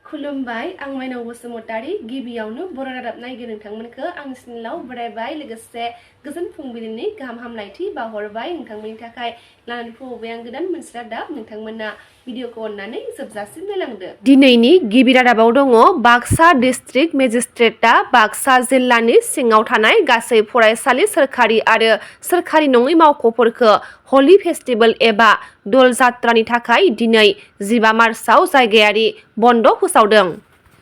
खुलुमबाय आं माइनाव बसुमतारी गिबियावनो बर' रादाब नायगिरि नोंथांमोनखौ आंनि चेनेलाव बरायबाय लोगोसे गोजोन फुंबिलिनि गाहाम हामलायथि बावहरबाय नोंथांमोननि थाखाय लानानै फैबाय आं गोदान मोनसे रादाब नोंथांमोना भिडिअखौ अननानै जोबजासिम नायलांदो। दिनैनि गिबि रादाबाव दङ बाक्सा डिस्ट्रिक्ट मेजिस्ट्रेटआ बाक्सा जिल्लानि सिङाव थानाय गासै फरायसालि सोरखारि आरो सोरखारि नङै मावख'फोरखौ हलि फेस्टिभेल एबा दल जात्रानि थाखाय दिनै 15 मार्चआव जायगायारि बन्द फोसावदों।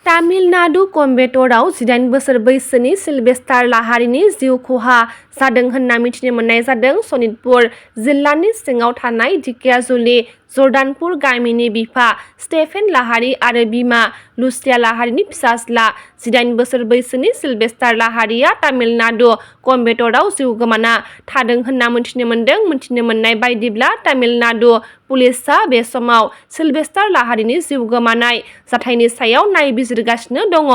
तामिलनाडु कयम्बेटराव 18 बोसोर बैसोनि सिलभेस्टार लाहारिनि जिउ खहा जादों होनना मिथिनो मोननाय जादों। सनितपुर जिल्लानि सिङाव थानाय ढेकियाजुलि जर्दानपुर गामिनि बिफा स्टेफेन लाहारि आरो बिमा लुसिया लाहारिनि फिसाज्ला 18 बोसोर बैसोनि सिलभेस्टार लाहारिया तामिलनाडु कयम्बेटराव जिउ गोमाना थादों होनना मिथिनो मोनदों। मिथिनो मोननाय बायदिब्ला तामिलनाडु पुलिसआ बे समाव सिलभेस्टार लाहारिनि जिउ गोमानाय जाथायनि सायाव नायबिजिरगासिनो दङ।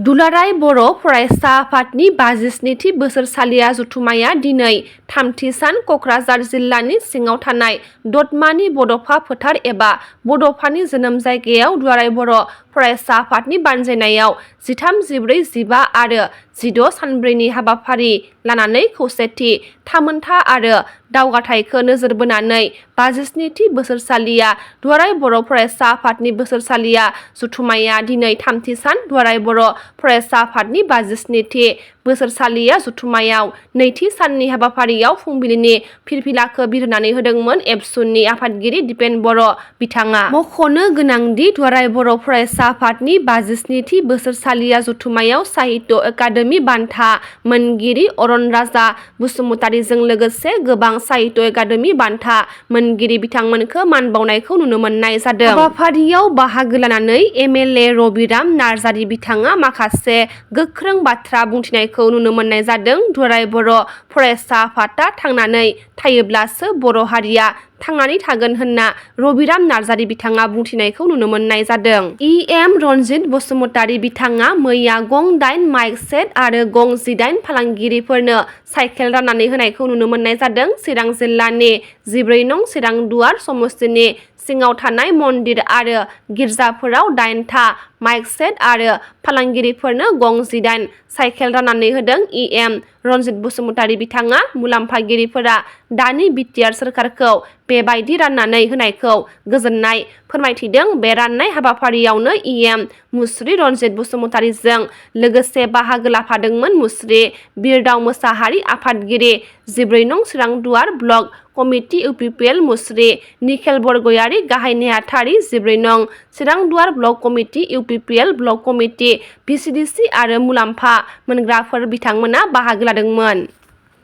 दुलाराय बर' फरायसा आफादनि 57थि बोसोरसालिया जथुम्माया दिनै थामथि सान क'क्राझार जिल्लानि सिङाव थानाय दतमानि बड'फा फोथार एबा बड'फानि जोनोम जायगायाव दुलाराय बर' फरायसा आफादनि बानजायनायाव 13, 14, 15 आरो 16 सानब्रैनि हाबाफारि लानानै खौसेथि, थामोनथा आरो दावगाथायखौ नोजोर बोनानै 57थि बोसोरसालिया दुलाराय बर' फरायसा आफादनि बोसोरसालिया जथुम्माया दिनै थामथि सान दुलाराय बर' फरायसा आफादनि 57थि बोसोरसालिया जथुम्मायाव नैथि साननि हाबाफारियाव फुंबिलिनि फिरफिलाखौ बिरहोनानै होदोंमोन। एबसुनि आफादगिरि दिपेन बर' बिथाङा मख'नो गोनांदि दुलाराय बर' फरायसा आफादनि 57थि बोसोरसालिया जथुम्मायाव साहित्य एकाडेमि बान्था मोनगिरि अरन राजा बसुमतारीजों लोगोसे गोबां साहित्य एकाडेमि बान्था मोनगिरि बिथांमोनखौ मान बावनायखौ नुनो मोननाय जादों। हाबाफारियाव बाहागो लानानै एमएलए रबिराम नार्जारी बिथाङा माखासे गोख्रों बाथ्रा बुंथिनायखौ नुनो मोननाय जादों। दुलाराय बर' फरायसा आफादा थांनानै थायोब्लासो बर' हारिया थांनानै थागोन होनना रबिराम नार्जारी बिथाङा बुंथिनायखौ नुनो मोननाय जादों। एम रनजित बसुमतारी बिथाङा मैया गं 8 माइक सेट आरो गं 18 फालांगिरिफोरनो साइकेल राननानै होनायखौ नुनो मोननाय जादों। चिरां जिल्लानि 14 नं चिरां दुवार समस्तिनि सिङाव थानाय मन्दिर आरो गिर्जाफोराव 8था माइक सेट आरो फालांगिरिफोरनो गं 18 साइकेल राननानै होदों। एम रनजित बसुमतारी बिथाङा मुलाम्फागिरिफोरा दानि बिटिआर सोरखारखौ बेबायदि राननानै होनायखौ गोजोननाय फोरमायथिदों। बे राननाय हाबाफारियावनो एम मुस्रि रनजित बसुमतारीजों लोगोसे बाहागो लाफादोंमोन मुस्रि बिरदाव मोसाहारि आफादगिरि 14 नं चिरां दुवार ब्लक कमिटि इउपिपिएल मुस्रि निखेल बरगयारी गाहाय नेहाथारि 14 नं चिरां दुवार block committee UPPL block committee VCDC आरो मुलाम्फा मोनग्राफोर बिथांमोना बाहागो लादोंमोन।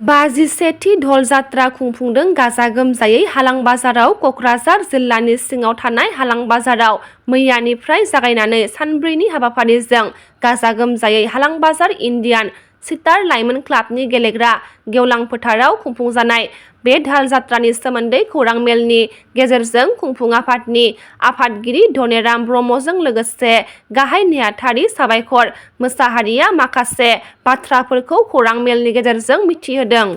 57थि धल जात्रा खुंफुंदों गाजा गोमजायै हालां बाजाराव क'क्राझार जिल्लानि सिङाव थानाय हालां बाजाराव मैयानिफ्राय जागायनानै सानब्रैनि हाबाफारिजों गाजा गोमजायै हालां बाजार इण्डियान सितार लाइमोन क्लाबनि गेलेग्रा गेवलां फोथाराव खुंफुंजानाय बे धाल जात्रानि सोमोन्दै खौरां मेलनि गेजेरजों खुंफुं आफादनि आफादगिरि धनेराम ब्रह्मजों लोगोसे गाहाय नेहाथारि साबायखर मोसाहारिया माखासे बाथ्राफोरखौ खौरां मेलनि गेजेरजों मिथिहोदों।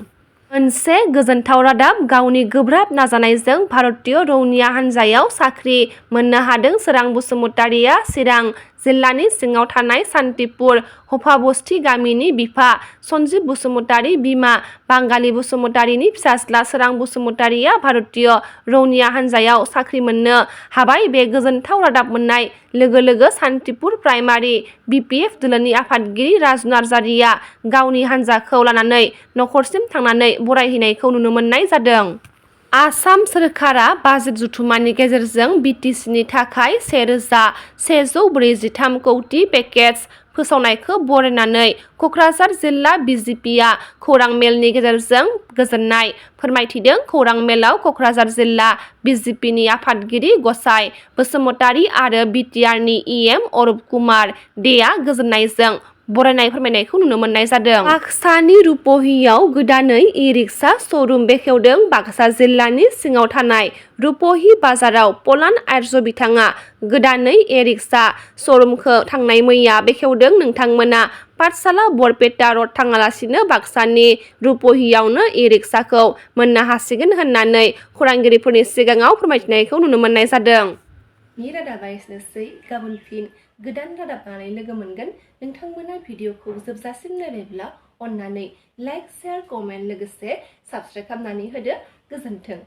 मोनसे गोजोनथाव रादाब गावनि गोब्राब नाजानायजों भारतीय रौनिया हान्जायाव साख्रि मोननो हादों सोरां बसुमतारीया चिरां जिल्लानि सिङाव थानाय सान्तिपुर हफाबस्ति गामिनि बिफा सन्जिब बसुमतारी बिमा बांगाली बसुमतारीनि फिसाज्ला सोरां बसुमतारीया भारतीय रौनिया हान्जायाव साख्रि मोननो हाबाय। बे गोजोनथाव रादाब मोननाय लोगो लोगो सान्तिपुर प्राइमारि बिपिएफ दोलोनि आफादगिरि राजु नार्जारीया गावनि हान्जाखौ लानानै नखरसिम थांनानै बरायहैनायखौ नुनो मोननाय जादों। आसाम सोरखारा बाजेट जथुम्मानि गेजेरजों बिटिसिनि थाखाय 1,143 कौटि पेकेज फोसावनायखौ बरायनानै क'क्राझार जिल्ला बिजेपिआ खौरां मेलनि गेजेरजों गोजोननाय फोरमायथिदों। खौरां मेलाव क'क्राझार जिल्ला बिजेपिनि आफादगिरि गसाइ बसुमतारी आरो बिटिआरनि एम अरुप कुमार देआ गोजोननायजों बरायनाय फोरमायनायखौ नुनो मोननाय जादों। बाक्सानि रुपहियाव गोदानै इ-रिक्सा श'रुम बेखेवदों। बाक्सा जिल्लानि सिङाव थानाय रुपहि बाजाराव पलान आर्य बिथाङा गोदानै इ-रिक्सा श'रुमखौ थांनाय मैया बेखेवदों। नोंथांमोना पाठशाला बरपेटा रड थाङालासिनो बाक्सानि रुपहियावनो इ-रिक्साखौ मोननो हासिगोन होननानै खौरांगिरिफोरनि सिगाङाव फोरमायथिनायखौ नुनो मोननाय जादों। दिनैनि रादाबा एसेनोसै गाबोन फिन गोदान रादाब लानानै लोगो मोनगोन नोंथांमोना भिडिअखौ जोबजासिम नायबायब्ला अन्नानै लाइक शेयार कमेन्ट लोगोसे साबस्क्राइब खालामनानै होदो गोजोन्थों।